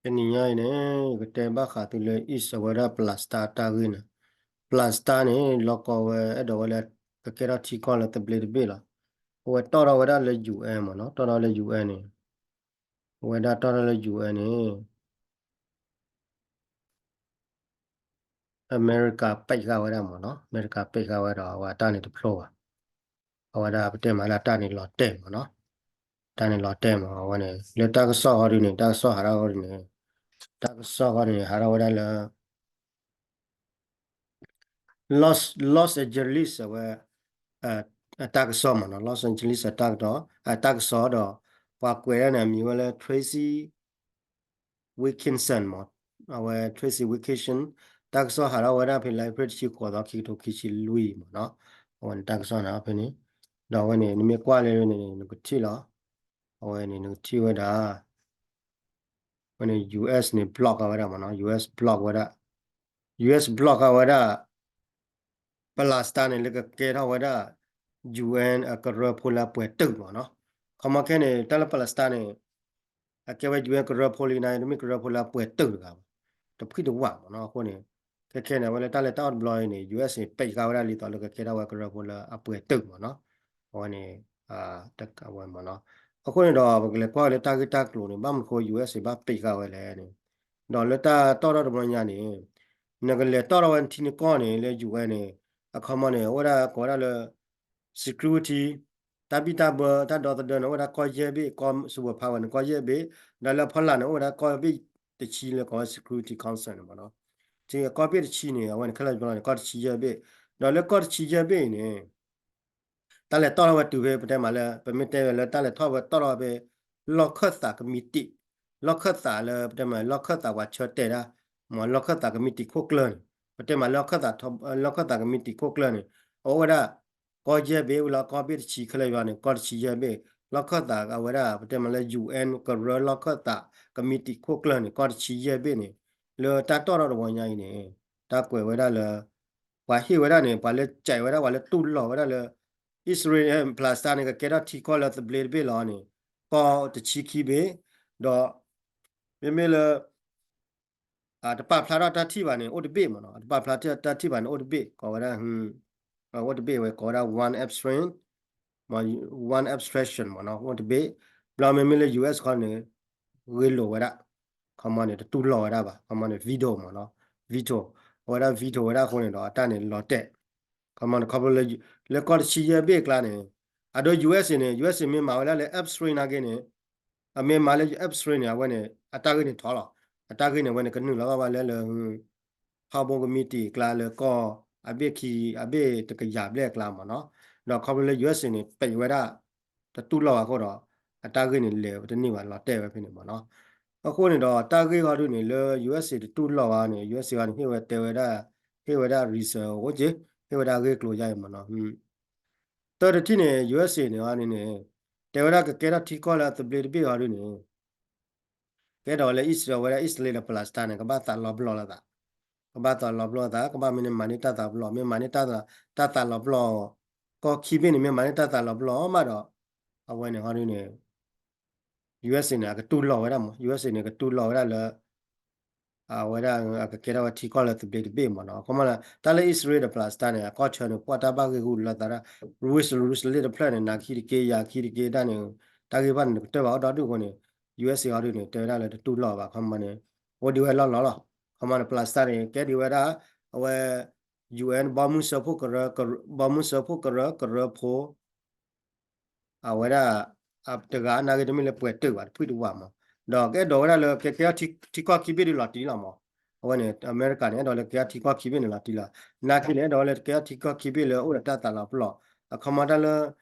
တနံၤညါအံၤန့ၣ် ယကတဲဘၣ်ဃးသုလၢ East အဝဲဒၣ် Palestine တၢ်ဂ့ၢ်န့ၣ်, Palestine န့ၣ် လီၤကီဝဲအဲၣ်ဒိးဝဲလၢ ကကဲထီၣ်ထံကီၢ်လၢသဘျ့တဘ့ၣ်လီၤ. အဝဲတီၣ်ထီၣ်ဝဲဒၣ်လၢ UN မ့ၢ်နီၤ, တီၣ်ထီၣ်လၢ UN န့ၣ်, အဝဲဒၣ်တီၣ်ထီၣ်လၢ UN န့ၣ် အမဲရကၤ ပိတ်ဃာ်ဝဲဒၣ်မ့ၢ်နီၤ, အမဲရကၤ ပိတ်ဃာ်ဝဲဒီး အဝဲအတၢ်န့ၣ်တဖျိဘၣ်. အဝဲဒၣ်ပတဲမးလၢအတၢ်န့ၣ်လီၤတဲာ်မ့ၢ်နီၤ, တၢ်န့ၣ်လီၤတဲာ်မ့ၢ် အဝဲန့ၣ် လၢတၢ်ကစီၣ်ဟီဒုန့ၣ် တၢ်ကစီၣ်ဟးထီၣ်ဟီဒုန့ၣ်, တၢ်ကစီၣ်ဟီဒုန့ၣ် ဟးထီၣ်ဝဲဒၣ်လၢ Los Los Angeles အဝဲ အတၢ်ကစီၣ်မ့ၢ်နီၤ, Los Angeles အတၢ်ကစီၣ်, အတၢ်ကစီၣ်ဒီး ပှၤကွဲးဒၣ်န့ၣ် အမံၤဝဲလၢ Tracy Wilkinson မ့ၢ်, အဝဲ Tracy Wilkinson တၢ်ကစီၣ်ဟးထီၣ်ဝဲဒၣ်ဖဲ လါအ့ဖြ့ၣ် တဆံဃိးသီ ခံကထိခံဆံလွံၢ်မ့ၢ်နီၤ, အဝဲန့ၣ်တၢ်ကစီၣ်န့ၣ်ဖဲန့ၣ်, ဒီးအဝဲန့ၣ် နမ့ၢ်ကွၢ်လၢန့ၣ် နကထံၣ်လီၤ, အဝဲန့ၣ် နကထံၣ်ဝဲဒၣ် အဝဲန့ၣ် US န့ၣ် block ဝဲဒၣ်မ့ၢ်နီၤ, US block ဝဲဒၣ်, US block ဝဲဒၣ် Palestine န့ၣ် လၢကကဲထီၣ်ဝဲဒၣ် UN အကရၢဖိလၢအပှဲၤတုာ်မ့ၢ်နီၤ, ခီမီခဲန့ၣ် တၢ်လၢ Palestine န့ၣ် အကဲဝဲ UN ကရၢဖိလံန့ၣ် တမ့ၢ်ကရၢဖိလၢအပှဲၤတုာ်တဂၤဘၣ်, တဖှံတဝးမ့ၢ်နီၤ, အဃိန့ၣ် ခဲခဲန့ၣ် အဝဲလၢတၢ်လဲၤတၢ်အီၣ်တဘျီအံၤန့ၣ် US န့ၣ် ပိတ်ဃာ်ဝဲဒၣ်ဒ်သိးလၢကကဲထီၣ်ဝဲကရၢဖိလၢအပှဲၤတုာ်မ့ၢ်နီၤ, အဝဲန့ၣ် အဝဲမ့ၢ်နီၤ, အဃိန့ၣ်ဒီး ပကလဲၤကွၢ်လၢတၢ်ဂ့ၢ်တၢ်ကျိၤန့ၣ် ဘၣ်မနုၤအဃိ US ဘၣ်ပိတ်ဃာ်ဝဲလဲၣ်န့ၣ်, ဒီးလၢတၢ်တီၣ်ထီၣ်တဘျီညါန့ၣ် နကလဲၤတီၣ်ထီၣ်ဝဲနထံနကီၢ်န့ၣ် လၢ UN န့ၣ် အခီမီန့ၣ် အိၣ်ဝဲဒၣ်ကိးဝဲဒၣ်လၢ security တၢ်ဘံၣ်တၢ်ဘၢ တၢ်ဒီသဒၢန့ၣ် အိၣ်ဝဲဒၣ်ကီၢ်ယဲၢ်ဘ့ၣ်, ကီၢ် superpower န့ၣ် ကီၢ်ယဲၢ်ဘ့ၣ်, ဒီးလၢအဖီလာ်န့ၣ် အိၣ်ဝဲဒၣ်ကီၢ်ဘ့ၣ်တဆံလၢကိးဝဲ Security Council န့ၣ်မ့ၢ်နီၤ, ကီၢ်ဘ့ၣ်တဆံန့ၣ် အဝဲန့ၣ် ခဲလၢာ်တဘျီန့ၣ် ကီၢ်တဆံယဲၢ်ဘ့ၣ်, ဒီးလၢကီၢ်တဆံယဲၢ်ဘ့ၣ်အံၤန့ၣ် တၢ်လဲၤတီၣ်ထီၣ်ဝဲတုၤဖဲ ပတဲမးလၢ ပမ့ၢ်တဲဝဲလၢတၢ်လဲၤထီၣ်ဝဲတီၣ်ထီၣ်ဝဲဖဲ လီၢ်ခၢၣ်သးကမံးတံာ်, လီၢ်ခၢၣ်သးလၢပတဲမး လီၢ်ခၢၣ်သးပှၤဆၢတဲာ်ဒၣ်, မ့ၢ်လီၢ်ခၢၣ်သးကမံးတံာ်ခိၣ်ကျၢၢ်န့ၣ်, ပတဲမးလၢ လီၢ်ခၢၣ်သးကမံးတံာ်ခိၣ်ကျၢၢ်န့ၣ် အအိၣ်ဝဲဒၣ် ကီၢ်ယဲၢ်ဘ့ၣ်ဝဲလီၤ ကီၢ်ဘ့ၣ်တဆံခဲလၢာ်ယွၤန့ၣ် ကီၢ်တဆံယဲၢ်ဘ့ၣ်, လီၢ်ခၢၣ်သးအဝဲဒၣ် ပတဲမးလၢ UN ကရၢလီၢ်ခၢၣ်သးကမံးတံာ်ခိၣ်ကျၢၢ်န့ၣ် ကီၢ်တဆံယဲၢ်ဘ့ၣ်န့ၣ်, လၢတၢ်တီၣ်ထီၣ်တဝီညါအံၤန့ၣ် တၢ်ကွဲးဝဲဒၣ်လၢ ပှၤဟ့ၣ်ဝဲဒၣ်န့ၣ် ပှၤလၢကဲဝဲဒၣ် ပှၤလၢတူၢ်လိာ်ဝဲဒၣ်လၢ အံၣ်စရ့လး Palestine န့ၣ် ကကဲထီၣ်ထံကီၢ်လၢသဘျ့တဘ့ၣ်လီၤန့ၣ် ကီၢ်တဆံခံဘ့ၣ်, ဒီး မ့မ့ၢ်လၢ တပာ်ဖျါထီၣ်တၢ်ထံၣ်ဘၣ်န့ၣ် အိၣ်တဘ့ၣ်မ့ၢ်နီၤ, တပာ်ဖျါထီၣ်တၢ်ထံၣ်ဘၣ်န့ၣ် အိၣ်တဘ့ၣ် ကိးဝဲဒၣ် အိၣ်တဘ့ၣ်ဝဲ ကိးဝဲဒၣ် one abstract, one abstraction မ့ၢ်နီၤ အိၣ်တဘ့ၣ်, ဘျီမ့မ့ၢ်လၢ US ခီန့ၣ် ဂ့ၤလိာ်ဝဲဒၣ်, ခီမီန့ၣ် တတူၢ်လိာ်ဝဲဒၣ်ဘၣ်, ခီမီန့ၣ် veto မ့ၢ်နီၤ, veto, အဝဲဒၣ် veto ဝဲဒၣ်အဃိန့ၣ်ဒီး အတၢ်န့ၣ်လီၤတဲာ်, ခီမီန့ၣ် ခီဖျိလၢ လၢကီၢ်တဆံယဲၢ်ဘ့ၣ်အကျါန့ၣ် အဒိ US န့ၣ် US မ့ၢ်မၤဝဲဒၣ်လၢ abstract နာ်က့န့ၣ် အမ့ၢ်မၤလၢ abstract န့ၣ် အဝဲန့ၣ် အတၢ်ဂ့ၢ်န့ၣ်ထီလီၤ, အတၢ်ဂ့ၢ်န့ၣ် အဝဲန့ၣ် ကနုာ်လီၤဘၣ်ဘၣ်လၢလၢ ဟီၣ်ဘိကမံးတံာ်အကျါလၢကီၢ် အဘ့ၣ်ခံ အဘ့ၣ်တကယၤဘျဲၣ်အကျါမ့ၢ်နီၤ, ဒီးခီဖျိလၢ US န့ၣ် ပိတ်ဝဲဒၣ် တတူၢ်လိာ်ဘၣ်အဃိဒီး အတၢ်ဂ့ၢ်န့ၣ်လဲၤဝဲတန့ၢ်ဘၣ် လီၤတဲာ်ဝဲဖဲန့ၣ်မ့ၢ်နီၤ, အဃိန့ၣ်ဒီးတၢ်ဂ့ၢ်ဟီဒုန့ၣ် လၢ US တတူၢ်လိာ်ဘၣ်န့ၣ် US ဟီန့ၣ် ဟ့ၣ်ဝဲတဲဝဲဒၣ် ဟ့ၣ်ဝဲဒၣ် reason အိၣ်က့, ဟ့ၣ်ဝဲဒၣ်ဂ့ၢ်ကျိၤယါအံၤမ့ၢ်နီၤ တၢ်တထံၣ်န့ၣ် USA န့ၣ်န့ၣ် တဲဝဲဒၣ်ကကဲထီၣ်ထံကီၢ်လၢအသဘျ့တဘ့ၣ်ဟီဒုန့ၣ် ကဲဒီးလၢ Israel ဝဲဒၣ် Israel ဒီး Palestine န့ၣ် ကဘၣ်သးလီၤပလိာ်လိာ်သး, ကဘၣ်သးလီၤပလိာ်လိာ်သး, ကဘၣ်မ့ၢ်န့ၣ်မၤန့ၢ်တၢ်သးပလီၢ်, မ့ၢ်မၤန့ၢ်တၢ်သးလီၤပလိာ်, ကီၢ်ခံဘ့ၣ်န့ၣ် မ့ၢ်မၤန့ၢ်တၢ်သးလီၤပလိာ်မးဒီး အဝဲန့ၣ်ဟီဒုန့ၣ် USA န့ၣ် အကတူၢ်လိာ်ဝဲဒၣ်မး, USA န့ၣ် ကတူၢ်လိာ်ဝဲဒၣ်လၢ အဝဲဒၣ်အကကဲထီၣ်ဝဲထံကီၢ်လၢသဘျ့တဘ့ၣ်မ့ၢ်နီၤ, အခီမီန့ၣ် တၢ်လၢ Israel ဒီး Palestine န့ၣ် အကီၢ်ဆၢန့ၣ် ပှၤတၢ်ဘၣ်ဂ့ၢ်ဟူလၢသးဒၣ် Jerusalem တဖျၢၣ်န့ၣ် နၤခံတက့ ယၤခံတက့ဒၣ်န့ၣ် တၢ်ဂ့ၢ်ဘၣ်န့ၣ် နကတၢၢ်ဘၣ်အီၣ်ဒီဒူၣ်အဃိန့ၣ် USA ဟီဒုန့ၣ် တဲဝဲဒၣ်လၢတတူၢ်လိာ်ဘၣ် အခီမီန့ၣ် အိၣ်ဒံးဝဲလီၢ်လီၢ်လီၤ, အခီမီန့ၣ် Palestine န့ၣ် ကဲဒံးဝဲဒၣ် အဝဲ UN ဘီမုၢ်စၢဖှိၣ်ကရၢ, ဘီမုၢ်စၢဖှိၣ်ကရၢ ကရၢဖိ အဝဲဒၣ် တဂၤနာ်က့တမ့ၢ်လၢပှဲၤတၢၢ်ဘၣ် တဖှံတဝးမး, ဒီးကအဲၣ်ဒိးဝဲဒၣ်လၢကကဲထီၣ်ထံကီၢ်ခံဘ့ၣ်ဒုးလီၤတံၢ်လီၤမး, အဝဲန့ၣ် အမဲရကၤန့ၣ် အဲၣ်ဒိးလၢကကဲထီၣ်ထံကီၢ်ခံဘ့ၣ်န့ၣ်လီၤတံၢ်လီၤ, နာ်က့န့ၣ် အဲၣ်ဒိးလၢကကဲထီၣ်ထံကီၢ်ခံဘ့ၣ်လၢအိၣ်ဒီးတၢ်သးလီၤပလိာ်, အခီမီတၢ်လၢ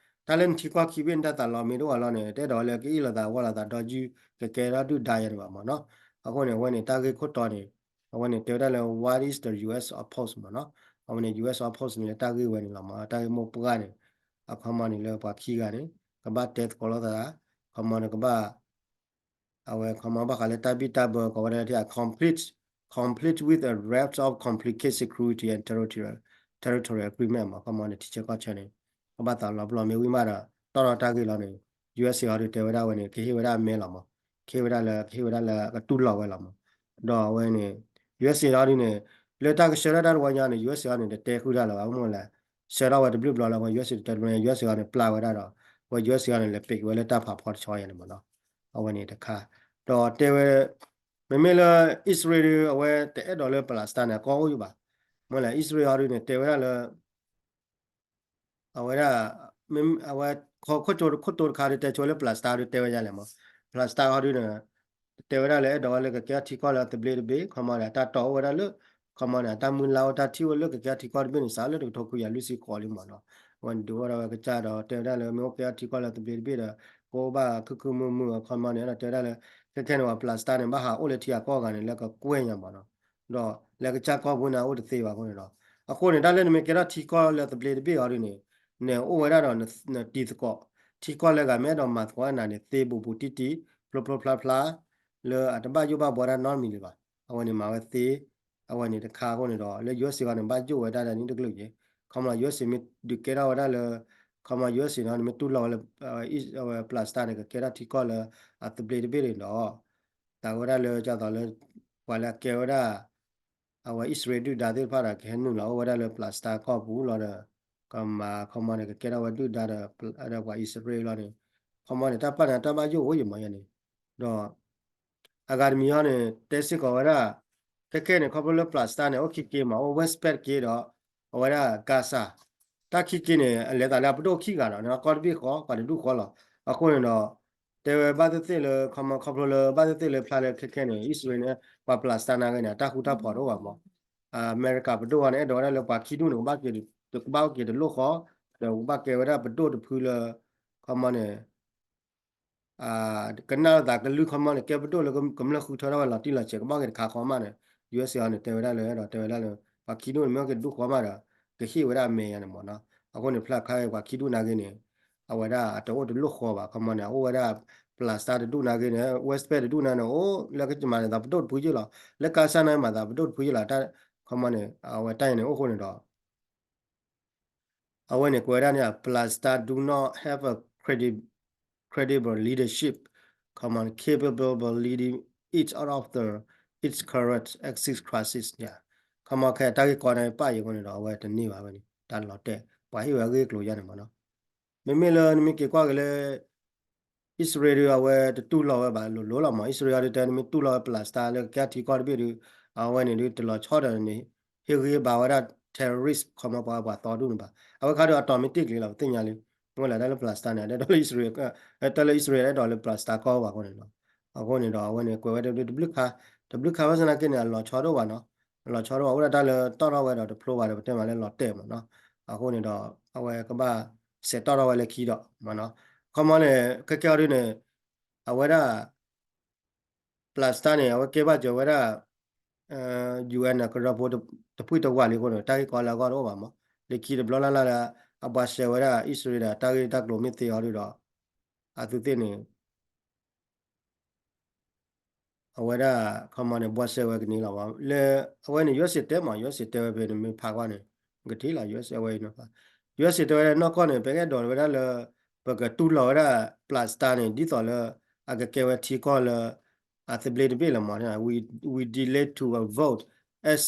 တၢ်လၢနထံကီၢ်ခံဘ့ၣ်နတၢ်သးလီၤမ့ၢ်တအိၣ်လီၤန့ၣ် တအဲၣ်ဒိးလၢကအ့ၣ်လိာ်သးဝီလိာ်သးဒီးယုၢ် ကကဲထီၣ်ဒုၣ်ဒါယၤန့ၣ်ဘၣ်မးနီၤ, အဃိန့ၣ် အဝဲန့ၣ်တၢ်ဂ့ၢ်ခိၣ်တီန့ၣ် အဝဲန့ၣ်တဲဝဲဒၣ်လၢ what is the US oppose မးနီၤ, အဝဲန့ၣ် US oppose န့ၣ်လၢတၢ်ဂ့ၢ်ဝဲန့ၣ်လီၤမး တၢ်ဂ့ၢ်မိၢ်ပှၢ်န့ၣ် အခီမီန့ၣ်လၢပှၤခံဂၤန့ၣ် ကဘၣ်တဲသကိးလိာ်သး အခီမီန့ၣ်ကဘၣ် အဝဲအခီမီဘၣ်ဃးလၢတၢ်ဘံၣ်တၢ်ဘၢကိးဝဲဒၣ်လၢ complete, complete with a raft of complicated security and territorial, territorial agreement မး အခီမီန့ၣ် ထံဆၢကီၢ်ဆၢန့ၣ် ကဘၣ်သးလီၤပလိာ်မ့ၢ်ဝံၤမးဒီး တီၢ်ထီၣ်တၢ်ဂ့ၢ်လီၤန့ၣ် USA ဟီဒုးတဲဝဲဒၣ်ဝဲန့ၣ် ကဟ့ၣ်ဝဲဒၣ်အမဲလီၤမး, ကဟ့ၣ်ဝဲဒၣ်လၢ ကဟ့ၣ်ဝဲဒၣ်လၢကတူၢ်လိာ်ဝဲလီၤမး, ဒီးအဝဲန့ၣ် ယူအက်စ်အေ ဟီဒုန့ၣ် လၢတၢ်ကဆှၢထီၣ်တၢ်တဝီညါန့ၣ် ယူအက်စ်အေ ဟီန့ၣ် တတဲဃုာ်တၢ်လၢၤဘၣ် မ့ၢ်လဲၣ် ဆှၢထီၣ်ဝဲတဘျုးဘျီလၢ အဝဲ ယူအက်စ်အေ တတဲတဘျီ ယူအက်စ်အေ ဟီန့ၣ် ပျၢ်ဝဲဒၣ်ဒီး အဝဲ ယူအက်စ်အေ ဟီန့ၣ် လဲၤပ့ၤက့ၤဝဲလၢတၢ်ဖးဖီတဆီယါန့ၣ်မ့ၢ်နီၤ အဝဲန့ၣ်တခါ ဒီးတဲဝဲ မ့မ့ၢ်လၢ အံၣ်စရ့လးဒု အဝဲတအဲၣ်ဒိးလၢ Palestine န့ၣ် အကီၢ်အိၣ်ယိာ်ဘၣ် မ့ၢ်လဲၣ် အံၣ်စရ့လးဟီဒုန့ၣ် တဲဝဲဒၣ်လၢ အဝဲဒၣ် အဝဲ ခိၣ်တိတခါဒု တဲဆိလၢ Palestine ဒု တဲဝဲဒ်လဲၣ်မး Palestine ဟီဒုန့ၣ် တဲဝဲဒၣ်လၢ အဲၣ်ဒိးဝဲလၢကကဲထီၣ်ထံကီၢ်လၢအသဘျ့တဘ့ၣ် ခီမီန့ၣ် အတၢ်တီၢ်အိၣ်ဝဲဒၣ်လၢ ခီမီန့ၣ် အတၢ်မုၢ်လၢ်အိၣ်တၢ်ထံၣ်အိၣ်လၢကကဲထီၣ်ထံကီၢ်တဘ့ၣ်န့ၣ် စးလၢတကထိခွံကယၤလွံၢ်ဆံဃိးလံမးနီၤ အဝဲန့ၣ်ဒုးအိၣ်ဒီးဝဲကစၢ်ဒီး တဲဝဲဒၣ်လၢ မ့ၢ်အိၣ်ကဲထီၣ်ထံကီၢ်လၢသဘျ့တဘ့ၣ်ဒီး ကအိၣ်ဘၣ်ခုခုမုာ်မုာ် ခီမီန့ၣ် အဲၣ်ဒိးတဲဝဲဒၣ်လၢ ခဲခဲန့ၣ် ပှၤ Palestine န့ၣ် ဘၣ်ဟးအိၣ်လၢထံအကီၢ်ဂၤန့ၣ် လၢကကွဲၢ်ညါမးနီၤ ဒီးလၢကစၢ်ကီၢ်ပူၤန့ၣ် အအိၣ်တသ့ဘၣ်အဃိန့ၣ်ဒီး အဃိန့ၣ် တၢ်လၢနမ့ၢ်ကဲထီၣ်ထံကီၢ်လၢသဘျ့တဘ့ၣ်အီၤဒ်န့ၣ် နအိၣ်ဝဲဒၣ်ဒီး နတံၤသကိး ထံကီၢ်လၢဂၤမ့ၢ်အဲၣ်ဒိးမၤသကိးနၤန့ၣ် သ့ဘူးဘူးတံၢ်တံၢ် ဖျိဖျိဖျါဖျါ လၢအတဘၣ်ယိၣ်ဘၣ်ဘှီတၢ်နီတမံၤလၢၤဘၣ် အဝဲန့ၣ်မၤဝဲသ့ အဝဲန့ၣ်တခါအဃိန့ၣ်ဒီး လၢ ယူအက်စ်အေ အဂီၢ်န့ၣ် ဘၣ်ယိၣ်ဝဲဒၣ်ဒ်န့ၣ်တကလုာ်က့ၤ ခီမီ ယူအက်စ်အေ မ့ၢ်ဒုးကဲထီၣ်ဝဲဒၣ်လၢ ခီမီ ယူအက်စ်အေ န့ၣ် နမ့ၢ်တူၢ်လိာ်ဝဲလၢ အဝဲ Palestine န့ၣ် ကကဲထီၣ်ထံကီၢ်လၢအသဘျ့တဘ့ၣ်န့ၣ်ဒီး သးဝဲဒၣ်လၢ ကသိးလၢ ပှၤလၢအကဲဝဲဒၣ် အဝဲအံၣ်စရ့လးဒုၣ်ဒါသ့ၣ်တဖၣ်ဒီး ကဟဲနုာ်လီၤအိၣ်ဝဲဒၣ်လၢ Palestine ကီၢ်ပူၤလီၤဒီး ကမၤခီမီန့ၣ် ကကဲထီၣ်ဝဲဒုၣ်ဒါဒီး ဒီးပှၤအံၣ်စရ့လးလီၤန့ၣ် ခီမီန့ၣ် တၢ်ပာ်န့ၣ် တၢ်ဘၣ်ယိၣ်အိၣ်ယံၤမးယဲန့ၣ် ဒီး အဂၤတမံၤဟီန့ၣ် တဲစ့ၢ်ကီးဝဲဒၣ် ခဲခဲန့ၣ် ခီဖျိလၢ Palestine န့ၣ် အိၣ်ခံက့ၤမး အိၣ် West Bank က့ၤဒီး အဝဲဒၣ် Gaza တၢ်ခံက့ၤန့ၣ် အလဲၤသးလၢအပဒိၣ်ခံဂၤဒီး ကီၢ်တဘ့ၣ်ဃီ ပှၤတဒူၣ်ဃီလီၤ အဃိန့ၣ်ဒီး တဲဝဲဘၣ်သ့ၣ်သ့ၣ်လၢ ခီမီ ခီဖျိလၢဘၣ်သ့ၣ်သ့ၣ်လၢဖျါလၢခဲခဲန့ၣ် အံၣ်စရ့လးန့ၣ် ပှၤ Palestine နာ်ဂ့ၤန့ၣ် အတၢ်ဃူတၢ်ဖိးတအိၣ်ဘၣ်မး အမဲရကၤပဒိၣ်ဝဲန့ၣ် အဲၣ်ဒိးဝဲဒၣ်လၢပှၤခံဒူၣ်န့ၣ် ကဘၣ်က့ၤတလိၣ်ဃီ ဒီးကဘၣ်ကဲဝဲဒၣ်ပဒိၣ်တဖုလၢ ခီမီန့ၣ် ကနၣ်လိာ်သးကလုၢ်ခီမီန့ၣ် ကဲပဒိၣ်လၢကမျၢၢ်ဃုထၢထီၣ်ဝဲ လီၤတံၢ်လီၤဆဲး ကဘၣ်က့ၤတခါဃီမးန့ၣ် ယူအက်စ်အေ ဟီန့ၣ် တဲဝဲဒၣ်လၢ အဲၣ်ဒိးတဲဝဲဒၣ်လၢ ပှၤခံဒူၣ်န့ၣ် မ့ၢ်က့ၤတဒူၣ်ဃီမးဒီး ကဟ့ၣ်ဝဲဒၣ်အမဲာ်ညါန့ၣ်မးနီၤ အဃိန့ၣ် ဖျါခါအံၤ ပှၤခံဒူၣ်နာ်ဂ့ၤန့ၣ် အဝဲဒၣ်အတအိၣ်တလိၣ်ဃီဘၣ် ခီမီန့ၣ် အအိၣ်ဝဲဒၣ် Palestine တဒူၣ်နာ်ဂ့ၤန့ၣ် West Bank တဒူၣ်နာ်ဂ့ၤန့ၣ် အိၣ်လၢကမၤန့ၣ်သးပဒိၣ်တဖုယ့ၢ်လီၤ လၢ Gaza နာ်ဂ့ၤမၤသးပဒိၣ်တဖုယ့ၢ်လီၤ ခီမီန့ၣ် အဝဲတၢ်အံၤန့ၣ် အိၣ်ဃိန့ၣ်ဒီး အဝဲန့ၣ် ကွဲးဝဲဒၣ်န့ၣ် Palestine do not have a credi- credible leadership, come on, capable of leading it out of the its current exit crisis န့ၣ် ခီမီခဲအံၤ တၢ်ဂ့ၢ်ကီန့ၣ်ပာ်ယံၤအဃိန့ၣ်ဒီး အဝဲတန့ၢ်ဘၣ်ဝဲန့ၣ် တၢ်လီၤတဲာ် ပှၤဟ့ၣ်ဝဲအဂ့ၢ်အကျိၤယါန့ၣ်မးနီၤ မ့မ့ၢ်လၢနမ့ၢ်က့ၤကွၢ်က့ၤလၢ အံၣ်စရ့လးဒုး အဝဲတတူၢ်လိာ်ဝဲဘၣ်လိၤလိၤလီၤမး အံၣ်စရ့လးဒုးတဲ နမ့ၢ်တူၢ်လိာ်ဝဲ Palestine လၢကကဲထီၣ်ထံကီၢ်တဘ့ၣ်ဒုး အဝဲန့ၣ်ဒုးတလီၤဆီဒီးန့ၣ် ဟ့ၣ်ဂံၢ်ဘါဝဲဒၣ် terrorist ခီမီပှၤပှၤသီဒူၣ်န့ၣ်ဘၣ် အဝဲခါဒုးအတီၢ်မ့ၢ်တ့ၢ်ကျ့ၤလီၤ ပသ့ၣ်ညါလံ မ့ၢ်လၢတၢ်လၢ Palestine န့ၣ် တၢ်လၢအံၣ်စရ့လး တၢ်လၢအံၣ်စရ့လးအဲၣ်ဒိးလၢ Palestine ကီၢ်ဘၣ်အဃိန့ၣ်လီၤ အဃိန့ၣ်ဒီး အဝဲန့ၣ် ကွဲးဝဲဒၣ်တဘျုးခါ တဘျုးခါဘၣ်ဆၣ်သနာ်က့န့ၣ် အလီၤဆီဒိၣ်ဘၣ်နီၤ အလီၤဆီဒိၣ်ဘၣ် အိၣ်ဒၣ်တၢ်လၢတီၢ်ထီၣ်ဝဲဒီးတဖျိဘၣ်ဒီး ပတဲမးလၢလီၤတဲာ်မးနီၤ အဃိန့ၣ်ဒီး အဝဲကဘၣ်စဲးတီၢ်ထီၣ်ဝဲလၢခံဒီးမးနီၤ ခီမီန့ၣ် ခဲကဲအီၤဒုးန့ၣ် အဝဲဒၣ် Palestine န့ၣ် အဝဲကဲဘၣ်စၢၤဝဲဒၣ် UN န့ၣ် ကရၢဖိတဖှံၣ်တဝးလံအဃိန့ၣ် တၢ်ဂ့ၢ်ကီလၢအဂီၢ်တအိၣ်ဘၣ်မး လၢခံတဘျီလၢ်လၢ်လၢ အဘှါရှဲဝဲဒၣ် အံၣ်စရ့လးဒီး တၢ်ဂ့ၢ်တၢ်ကျိၤမ့ၢ်သ့အီၤဒုးဒီး အသုသ့ၣ်န့ၣ် အဝဲဒၣ် ခီမီန့ၣ် ဘှါရှဲဝဲကန့ၢ်လီၤမး လၢ အဝဲန့ၣ် ယူအက်စ် တဲမး ယူအက်စ် တဲဝဲဖဲန့ၣ် မ့ၢ်ဖးကွၢ်န့ၣ် ကထံၣ်လီၤ ယူအက်စ် အဝဲ ယူအက်စ် တဲဝဲဒၣ်နီၢ်ကီၢ်န့ၣ် ပကအဲၣ်ဒိးဝဲဒၣ်လၢ ပကတူၢ်လိာ်ဝဲဒၣ် Palestine န့ၣ် ဒ်သိးလၢ အကကဲဝဲထံကီၢ်လၢ အသဘျ့တဘ့ၣ်လီၤမး we, we delay to a vote as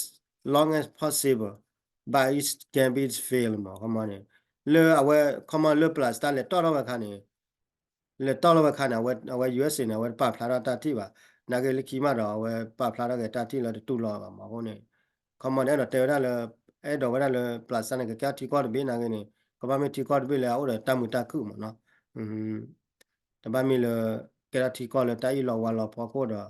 long as possible but it can be fail မး ခီမီန့ၣ် လၢအဝဲ ခီမီလၢ Palestine လဲၤတီၢ်ထီၣ်ဝဲခါန့ၣ် လဲၤတီၢ်ထီၣ်ဝဲခါန့ၣ် အဝဲ ယူအက်စ် န့ၣ် အဝဲတပာ်ဖျါထီၣ်တၢ်ထံၣ်ဘၣ် နာ်က့လၢခံမးဒီး အဝဲပာ်ဖျါထီၣ်က့ၤတၢ်ထံၣ်လၢတတူၢ်လိာ်ဘၣ်မးအဃိန့ၣ် ခီမီန့ၣ် အဲၣ်ဒိးတဲဝဲဒၣ်လၢ အဲၣ်ဒိးဝဲဒၣ်လၢ Palestine န့ၣ် ကကဲထီၣ်ထံကီၢ်တဘ့ၣ်နာ်က့န့ၣ် ကဘၣ်မ့ၢ်ထံကီၢ်တဘ့ၣ်လၢအအိၣ်ဒီးတၢ်မုာ်တၢ်ခုၣ်မးနီၤ တဘၣ်မ့ၢ်လၢ ကဲထီၣ်ထံကီၢ်လၢတၢ်အ့ၣ်လိာ်ဝါလိာ်ဖီခိၣ်ဒီး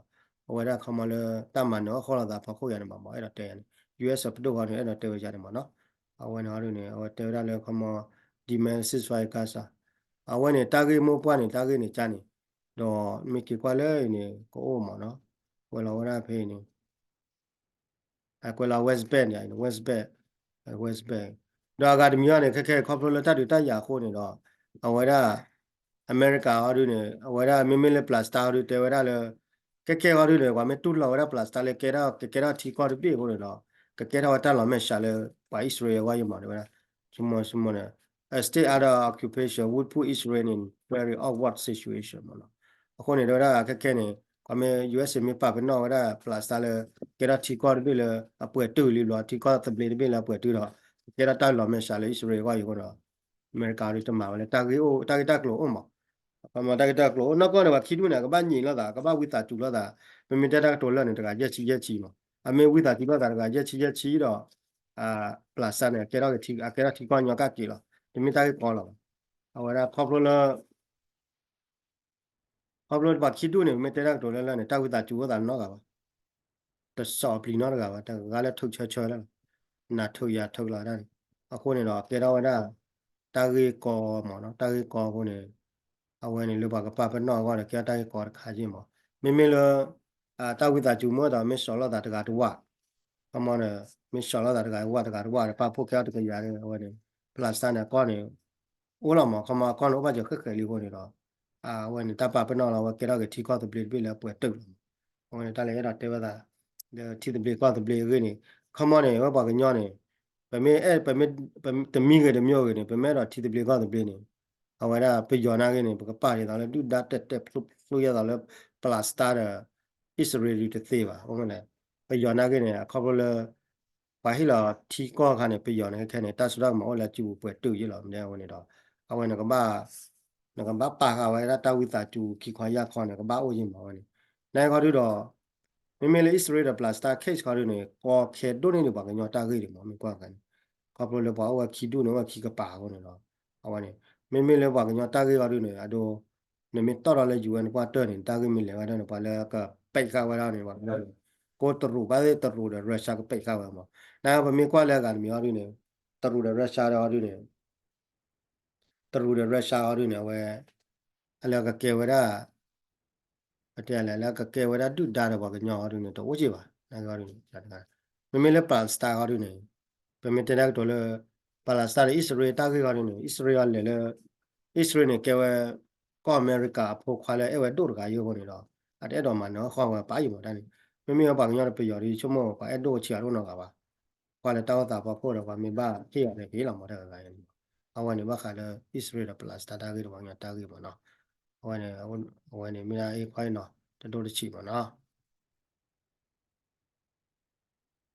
အဝဲဒၣ်ခီမီလၢတၢ်မၤနၢၤအီၣ်ဃီလိာ်သးဖီခိၣ်ယါန့ၣ်မး အဲၣ်ဒိးတဲယါန့ၣ် ယူအက်စ် ပဒိၣ်ဃီန့ၣ် အဲၣ်ဒိးတဲဝဲယါန့ၣ်မးနီၤ အဝဲန့ၣ်ဟီဒုးန့ၣ် အဝဲတဲဝဲဒၣ်လၢခီမီ demand ceasefire Gaza အဝဲန့ၣ် တၢ်ဂ့ၢ်မိၢ်ပှၢ်န့ၣ် တၢ်ဂ့ၢ်န့ၣ်ကါန့ၣ် ဒီးမ့ၢ်က့ၤကွၢ်လၢအံၤန့ၣ် ကအိၣ်မးနီၤ ကွဲးလီၤဝဲဒၣ်ဖဲအံၤန့ၣ် အကွဲးလီၤ West Bank န့ၣ် West Bank West Bank ဒီးအဂၤတမံၤအီၤန့ၣ် ခဲခဲခီဖျိလၢတၢ်ဒုးတၢ်ယၤအဃိန့ၣ်ဒီး အဝဲဒၣ် အမဲရကၤဟီဒုးန့ၣ် အဝဲဒၣ်မ့မ့ၢ်လၢ Palestine ဟီဒုးတဲဝဲဒၣ်လၢ ခဲခဲဟီဒုးန့ၣ် ပှၤမ့ၢ်တူၢ်လိာ်ဝဲဒၣ် Palestine လၢကဲထီၣ် ကကဲထီၣ်ထံကီၢ်တဘ့ၣ်အဃိန့ၣ်ဒီး ကကဲထီၣ်ဝဲတၢ်လီၤမဲာ်ဆှးလၢ ပှၤအံၣ်စရ့လးအဂီၢ်ယံၤမး တဲဝဲဒၣ် စမီ စမီန့ၣ် a state under occupation would put Israel in very awkward situation မးနီၤ အဃိန့ၣ် တဲဝဲဒၣ်ခဲခဲန့ၣ် ခီမ့ၢ် ယူအက်စ် မ့ၢ်ပာ်ပနီၣ်ဝဲဒၣ် Palestine လၢ ကဲထီၣ်ထံကီၢ်တဘ့ၣ်လၢအပှဲၤတုာ်လံဘျီ ထံကီၢ်သဘျ့တဘ့ၣ်လၢအပှဲၤတုာ်ဒီး ကဲထီၣ်တၢ်လီၤမဲာ်ဆှးလၢအံၣ်စရ့လးအဂီၢ်အံၤအဃိဒီး အမဲရကၤဒုးတမၤဝဲလၢတၢ်ဂ့ၢ်အိၣ် တၢ်ဂ့ၢ်တၢ်ကျိၤအိၣ်မး. ခီမ့ၢ်တၢ်ဂ့ၢ်တၢ်ကျိၤအိၣ်နီၢ်ကီၢ်န့ၣ် ပှၤခံဒူၣ်န့ၣ် အကဘၣ်ညံးလိာ်သး ကဘၣ်ဝံသးစူၤလိာ်သး ပမ့ၢ်တဲတၢ်ကတိၤလၢာ်န့ၣ် တဂၤယဲၢ်ဆံယဲၢ်ဆံမး. အမ့ၢ်ဝံသးစူၤလိာ်သးတဂၤယဲၢ်ဆံယဲၢ်ဆံဒီး Palestine န့ၣ် အကဲထီၣ်ကထံ အကဲထီၣ်ထံကီၢ်ညီကၣ်က့ၤလီၤ. တမ့ၢ်တၢ်ဂ့ၢ်ကီလီၤဘၣ်. အဝဲဒၣ်ခီဖျိလၢ ခီဖျိပှၤခံဒူၣ်န့ၣ် ပမ့ၢ်တဲတၢ်ကတိၤလၢာ်န့ၣ် တၢ်ဝံသးစူၤအိၣ်သးနီတဂၤဘၣ်. တစီၣ်ပျံၤနီတဂၤဘၣ် တဂၤလၢထုးဆၢဆၢလၢ်လီၤ. နၤထုးယၤထုးလီၤဒၣ်န့ၣ် အဃိန့ၣ်ဒီး ကဲထီၣ်ဝဲဒၣ် တၢ်ဂ့ၢ်ကီမးနီၤ တၢ်ဂ့ၢ်ကီအဃိန့ၣ် အဝဲန့ၣ်လၢပှၤကပာ်ပနီၣ်အဂီၢ်ဒီး ကဲထီၣ်တၢ်ဂ့ၢ်ကီတခါက့မး. မ့မ့ၢ်လၢ တၢ်ဝံသးစူၤမ့ၢ်ဒီး မ့ၢ်စီၤလိာ်သးတဂၤတဝၢ် ခီမ့ၢ်န့ၣ် မ့ၢ်စီၤလိာ်သးတဂၤတဝၢ် တဂၤတဝၢ်ဒီး ပာ်ဖှိၣ်ကဲထီၣ်တကယၤဒီး အဝဲန့ၣ် Palestine န့ၣ် အကီၢ်န့ၣ် အိၣ်လီၤမး ခီမ့ၢ်အကီၢ်န့ၣ် အိၣ်ဘၣ်စၢၤဃဲၣ်ဃဲၣ်လံအဃိန့ၣ်ဒီး အဝဲန့ၣ် တၢ်ပာ်ပနီၣ်လီၤ အဝဲကဲထီၣ်က့ၤထံကီၢ်သဘျ့တဘ့ၣ်လၢအပှဲၤတုာ်လီၤ. အဝဲန့ၣ် တၢ်လၢအဲၣ်ဒိးတဲဝဲသး လၢထံသဘျ့ကီၢ်သဘျ့အဂ့ၢ်န့ၣ် ခီမ့ၢ်န့ၣ် အဝဲပှၤကညီန့ၣ် ပမ့ၢ်အဲၣ် ပမ့ၢ် တမံၤဂ့ၤတမံၤဂ့ၤန့ၣ် ပမ့ၢ်အဲၣ်ဒိးထံသဘျ့ကီၢ်သဘျ့န့ၣ် အဝဲဒၣ်ပယီၤနာ်က့န့ၣ် ပကပာ်ဒ်သိးလၢဒုၣ်ဒါတဲာ်တဲာ်ဖျိဖျိယဲသိးလၢ Palestine ဒီး အံၣ်စရ့လးတသ့ဘၣ်. အဃိန့ၣ် ပယီၤနာ်က့န့ၣ် အခီဖျိလၢ ပှၤဟ့ၣ်လီၤထံကီၢ်အခါန့ၣ် ပယီၤန့ၣ် ခဲခဲန့ၣ် တၢ်စိတၢ်ကမီၤအိၣ်လၢအစုပူၤပှဲၤတုာ်ယ့ၣ်လီၤ. မ့ၢ်အဝဲန့ၣ်ဒီး အဝဲန့ၣ်ကဘၣ် နကဘၣ်ပာ်ဃာ်ဝဲဒၣ်တၢ်ဝံသးစူၤခံခွါယၢ်ခီန့ၣ် ကဘၣ်အိၣ်ယ့ၣ်မးဝဲန့ၣ်. နာ်က့ခီဒုဒီး မ့မ့ၢ်လၢအံၣ်စရ့လးဒီး Palestine case ခီဒုန့ၣ် ကီခဲဒိၣ်န့ၢ်ဒံးပှၤကညီတၢ်ဂ့ၢ်ဒံးမး မ့ၢ်ကွၢ်အခါန့ၣ် ခီဖျိလၢပှၤအိၣ်ဝဲခံဒူၣ်န့ၣ် အိၣ်ဝဲခံကပၤအဃိန့ၣ်ဒီး အဝဲန့ၣ် မ့မ့ၢ်လၢပှၤကညီတၢ်ဂ့ၢ်ခီဒုန့ၣ် အဒိ နမ့ၢ်တီၢ်ထီၣ်လၢ ယူအ့ၣ် နကွၢ်တၢၢ်န့ၣ် တၢ်ဂ့ၢ်မ့ၢ်လဲၤဝဲဒၣ်န့ၣ် ပှၤလၢကပဲာ်ဃာ်ဝဲဒၣ်န့ၣ် ပှၤကညီန့ၣ် ကိးတရူး ဘၣ်သ့ၣ်တရူးဒီး Russia ကပဲာ်ဃာ်ဝဲမး. နာ်က့ပမ့ၢ်ကွၢ်လၢအဂၤတမံၤခီဒုန့ၣ် တရူးဒီး Russia ဒီးခီဒုန့ၣ် တရူးဒီး Russia ခီဒုန့ၣ် အဝဲ အလၢကကဲဝဲဒၣ် ပတဲလဲၣ် လၢကကဲဝဲဒၣ်ဒုၣ်ဒါဒီးပှၤကညီခီဒုန့ၣ် တအိၣ်က့ဘၣ်. နာ်က့ခီဒုန့ၣ် မ့မ့ၢ်လၢ Palestine ခီဒုန့ၣ် ပမ့ၢ်တဲတၢ်ကတိၤလၢ Palestine ဒီးအံၣ်စရ့လးတၢ်ဂ့ၢ်ခီဒုန့ၣ် အံၣ်စရ့လးလဲၤလၢ အံၣ်စရ့လးန့ၣ် ကဲဝဲ ကီၢ်အမဲရကၤအဖိခွါလၢအဲၣ်ဝဲဒိၣ်တဂၤယိၣ်အဃိန့ၣ်ဒီး အတအဲၣ်ဒိးမၤနၢၤအီၣ်ဃီဝဲပၢ်ယံၤမးတၢ်န့ၣ် မ့မ့ၢ်ပှၤကညီတပယီၤဒီး ဆိကမိၣ်ပှၤအဲၣ်ဒိၣ်ဆံးအဒိၣ်နီတဂၤဘၣ်. ကွၢ်လၢတၢ်အိၣ်သးဖီခိၣ်ဒီး ပှၤမ့ၢ်ဘၣ်ဟ့ၣ်အီၤဒီးက့ၤလီၤမးတၢ်ဂၤဂၤန့ၣ် အဝဲန့ၣ်ဘၣ်ဃးလၢ အံၣ်စရ့လးဒီး Palestine တၢ်ဂ့ၢ်ဒီးပှၤကညီတၢ်ဂ့ၢ်မးနီၤ. အဝဲန့ၣ် အဝဲန့ၣ်မ့ၢ်ဒၣ်အံၤခီအံၤနီၤ တဒိၣ်တဆံးမးနီၤ.